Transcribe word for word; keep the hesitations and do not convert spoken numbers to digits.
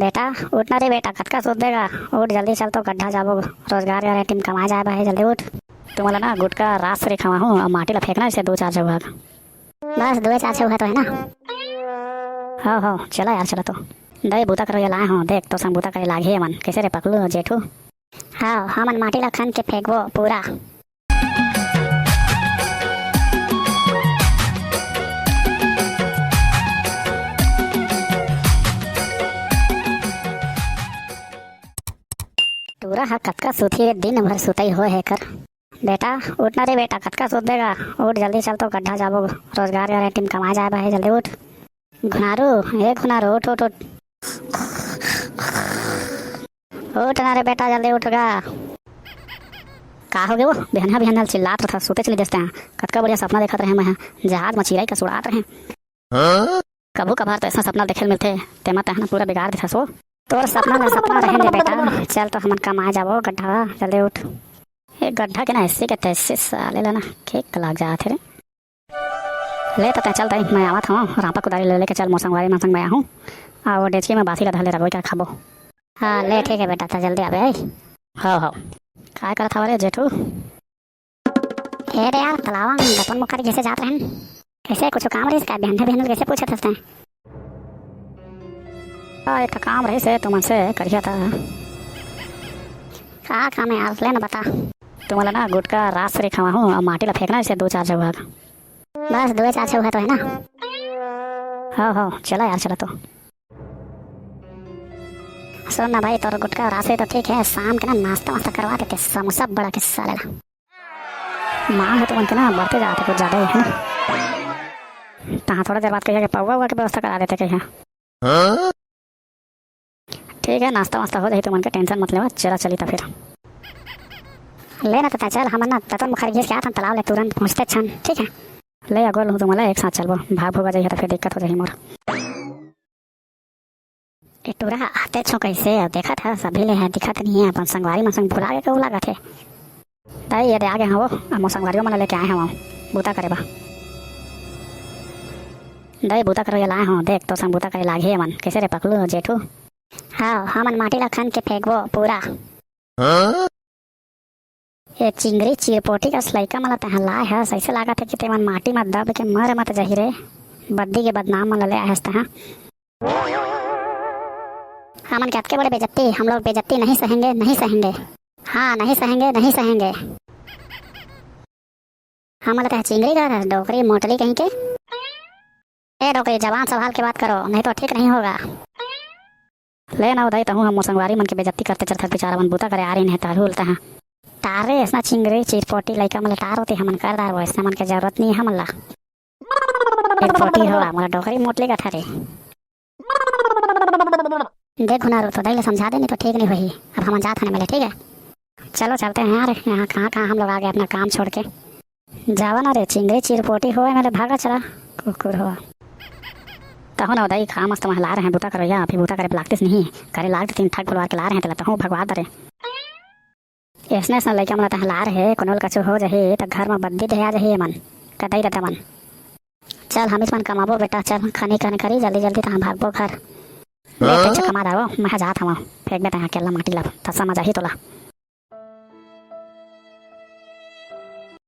बेटा, उठ ना रे बेटा, कतका सुतबे गा? उठ, जल्दी चल तो गड्ढा जाबो, रोजगार गारंटी म कमाए जाए बर हे, जल्दी उठ। तुमन ला ना गुटका रास रे खवाहूँ, अउ माटी ला फेंकना इसे दू चार जगह। बस दुए चार जगह तो हे ना। हव, हव, चला यार, चला तो। दई, बूता करोइया लाए हंव, देख, तोर संग बूता करे लागही एमन। कइसे रे पकलू अउ जेठू? हव, हमन माटी ला खन के फेंकबो पूरा। टूरा ह कतका सुतही रे, दिन भर सुतई होए हे एकर। बेटा, उठ ना रे बेटा, कतका सुतबे गा? उठ, जल्दी चल तो गड्ढा जाबो, रोजगार गारंटी म कमाए जाए बर हे, जल्दी उठ। घुनारू, ए घुनारू, उठ, उठ, उठ। उठ ना रे बेटा, जल्दी उठ गा। का होगे वो? बिहनिया बिहनिया चिल्लात रहिथे, सुते चली देस तैं। कतका बढ़िया सपना देखत रहें मैं ह, जहाज म चिरई कस उड़ात रहें। कभू कभार तो अइसना सपना देखे ल मिलथे, तेमा तैं ह ना पूरा बिगाड़ देथस वो। तोर सपना ला सपना रहें दे बेटा, चल तो हमन कमाए जाबो गड्ढा, जल्दी उठ। ए गड्ढा के ना अइसे के तइसे साले ला ना खेक लाग जात हे रे। ले त तैं चल दई, मैं आवत हंव, रांपा कुदारी ले लेके चल, मोर संगवारी मन संग मैं आहूं। अउ डेचकी म बासी ला धर ले रबो, का खाबो। हाँ, ले ठीक हे बेटा, तैं जल्दी आबे, आई। हव, हव। काय करत हव रे जेठू? हे रे यार, तलावा म दतवन मुखारी घिसे जात रहेन। कइसे कुछु काम रहिस का? बिहनिया बिहनिया कइसे पूछत हस तैं? अरे, त काम रहिस हे तुमन से करिहा त। का काम हे यार, ले ना बता। तुमन ला ना गुटका रास रे खवाहूँ, अउ माटी ला फेंकना इसे दू चार जगह। बस दुए चार जगह तो हे ना। हव, हव, चला यार, चला तो। सुन ना भाई, तोर गुटका रास रे तो ठीक हे, शाम के ना नास्ता वास्ता करवा देते, समोसा बड़ा के साले ला। मांग ह तुमन के ना बढ़ते जात हे, कुछ ज्यादा ही हे ना। तहाँ थोड़ा देर बाद कहिहा के पौवा उवा के व्यवस्था करा देते कहिहा। ठीक हे, नास्ता वास्ता हो जाही तुमन के, tension मत लेवा, चला चली त फिर। ले ना त तैं चल, हमन ना दतवन मुखारी घिस के आथन, तलाव ले तुरंत पहुँचते छन, ठीक हे? ले अगोर लूँ तुमन ला, एक साथ चलबो, भाग भूगा जाही त फिर दिक्कत हो जाही मोर। ए टूरा, आते छो कइसे? अब देखत हस, अभी ले ह दिखत नइ हे, अपन संगवारी मन संग भुला गे कहूँ लागत हे। दई, ये दे आ गे हंव, अब मोर संगवारी मन ला लेके आए हंव बूता करे बर। दई, बूता करोइया लाए हंव, देख, तोर संग बूता करे लागही एमन। कइसे रे पकलू अउ जेठू? हव, हमन माटी ला खन के फेंकबो पूरा। ये चिंगरी चिरपोटी कस लइका मन ला तैं ह लाय हस, अइसे लागत हे कि तेमन माटी म दब के मर मत जही रे। बद्दी के बदनाम मन ला ले आय हस तैं ह। हमन के अतके बड़े बेइज्जती, हम लोग बेइज्जती नहीं सहेंगे, नहीं सहेंगे। हाँ, नहीं सहेंगे, नहीं सहेंगे। हमन ला तैं ह चिंगरी कहत हस, डोकरी मोटली कहीं के। ए डोकरी, जबान संभाल के बात करो, नहीं तो ठीक नहीं होगा। ले ना ओ दई, तहूँ ह मोर संगवारी मन के बेइज्जती करते चलथस, बेचारा मन बूता करे आ रहिन हे, तहूँ ल तहाँ टार रे, अइसना चिंगरी चिरपोटी लइका मन ला टार ओती, हमन कर डारबो, अइसना मन के जरूरत नइ हे हमन ला। चिरपोटी हो, मोला डोकरी मोटली कथे रे। देख घुनारू, तोर दई ला समझा दे, नहीं तो ठीक नहीं होही। अब हमन जात हन मिले, ठीक हे? चलो चलते हैं यार, यहाँ कहाँ कहाँ हम लोग आ गए अपना काम छोड़ के। जावा ना रे, चिंगरी चिरपोटी होवे मेले भागा चला, कुकुर हो। तहूँ ना ओ दई, का मस्त महला रहे बूता करोइया, अभी बूता करे लागतिस नहीं, करे लाग देतिन, ठग फुलवार के ला रहे तेला, तहूँ भगवा दे रे। अइसने अइसने लइका मन ला तहाँ ला रहे, कोनो ल कछु हो जाही त घर म बद्दी देहे आ जाही एमन, कतई रते मन। चल हमीच मन कमाबो बेटा, चल खनी खन करी, जल्दी जल्दी तहाँ भागबो घर। ले, तैं कमा दारो, मैं ह जात हवं, फेंक दे तैं ह अकेल्ला माटी ला, त समझ आही तोला।